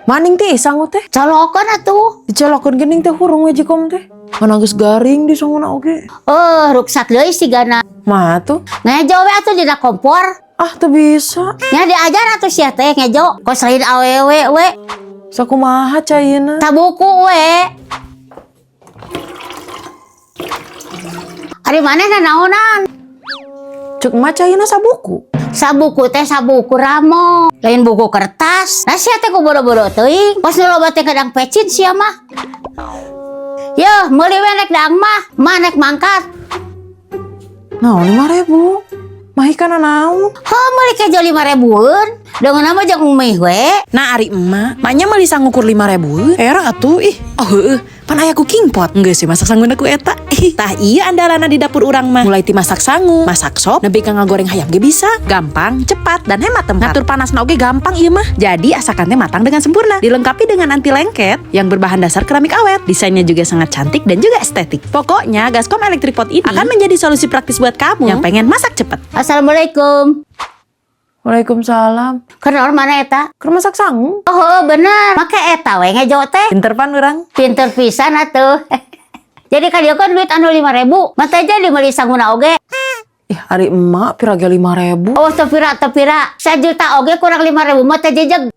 Maning teh sangu teh. Colokan atuh. Dicolokeun geuning teh hurung magicom teh. Mana geus garing di sanguna oge. Oh, ruksat deui sigana. Mah tuh. Ngejo we atuh dina kompor. Ah, teu bisa. Nya diajar atuh sia teh ngejo. Kos lain awewe we. Sakumaha caina? Sabuku we. Ari manehna naonan? Cek mah caina sabuku. Sabuku teh sabuku ramo, lain buku kertas. Nah sia teh ku bodo-bodo teuing. Pos nu loba teh kadang pecin sia mah. Yeuh, meuli we nek daang mah, mah nek mangkat. Naon 5.000? Mahi kana naon? Heuh, meuli kejo 5 ribueun. Dengan nama jeung mie we. Nah ari emak, maknya meuli sangu kur 5.000. Era atuh ih. Oh heueuh, pan aya cooking pot. Geus sih masak sanguna ku eta. Ih, tah iya andalana di dapur urang mah. Mulai ti masak sangu, masak sop, nepi ka ngagoreng hayam ge bisa. Gampang, cepat, dan hemat tempat. Ngatur panasna oge gampang ieu mah. Jadi asakan teh matang dengan sempurna. Dilengkapi dengan anti lengket yang berbahan dasar keramik awet. Desainnya juga sangat cantik dan juga estetik. Pokoknya Gascom Electric Pot ini akan menjadi solusi praktis buat kamu yang pengen masak cepet. Assalamualaikum. Waalaikumsalam. Kenal mana eta? Keur masak sangu. Oh, heuh, bener. Make eta we ngejo teh. Pinter pan urang. Pinter pisan atuh. Jadi ka dieu kan duit anu 5.000. Mah teh jadi meuli sanguna oge. Ih, ari emak pira ge 5.000. Oh, teu pira, teu pira. 1 juta oge kurang 5.000 mah teh jejeg.